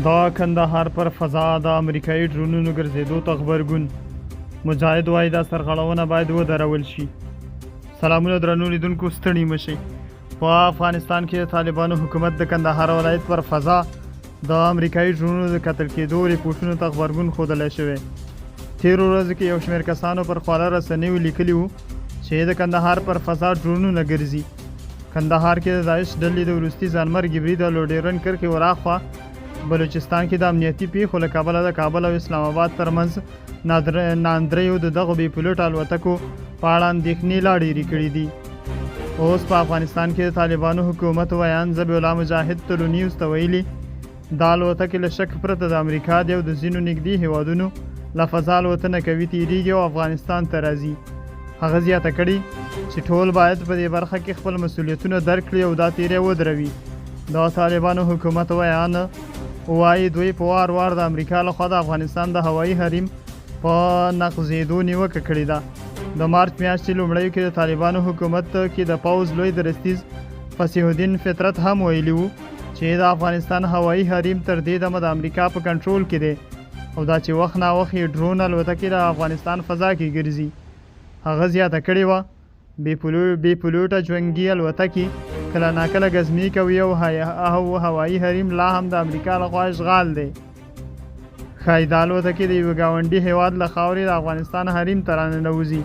د کندهار پر فضا د امریکایي ډرونونو ګرځېدو ته غبرګون، مجاهد وایي دا سرغړونه باید ودرول شي. سلامونه درنو لیدونکو، ستړي مه شئ. په افغانستان کې د طالبانو حکومت د کندهار ولایت پر فضا د امریکایي ډرونونو د قتل کېدو رپوټونو ته غبرګون ښودلی شوی. تېرو ورځو کې یو شمېر کسانو پر خواله رسنیو لیکلي وو چې د کندهار پر فضا ډرونونه ګرځي. کندهار کې د داعش ډلې د وروستي ځانمرګي برید او له ډیورنډ کرښې وراخوا بلوچستان کې د امنیتي پیښو له کبله د کابل او اسلام آباد ترمنځ ناندریو د دغو بې پیلوټه الوتکو په اړه اندېښنې لا ډېرې کړې دي. اوس په افغانستان کې د طالبانو حکومت ویاند ذبیح الله مجاهد طلوع نیوز ته ویلي، دا الوتکې له شک پرته د امریکا دی او د ځینو نږدې هېوادونو له فضا الوتنه کوي، تېرېږي او افغانستان ته راځي. هغه زیاته کړې چې ټول باید په دې برخه کې خپل مسولیتونه درک کړي او دا تیری ودروي. د طالبانو حکومت ویاند وايي، دوی په وار وار د امریکا لخوا د افغانستان د هوایي حریم په نقضېدو نیوکه کړې ده. د مارچ میاشتې لومړیو کې د طالبانو حکومت کې د پوځ لوی درستیز فصیح الدین فطرت هم ویلي وو چې د افغانستان هوایي حریم تر دې دمه د امریکا په کنټرول کې دی او دا چې وخت نا وخت یې ډرون الوتکې د افغانستان فضا کې ګرځي. هغه زیاته کړې وه، بې پیلوټه جنګي الوتکې کله ناکله ګزمې کوي او هوایي حریم لا هم د امریکا لخوا اشغال دی. ښایي دا الوتکې د یوه ګاونډي هېواد له خاورې د افغانستان حریم ته راننوځي.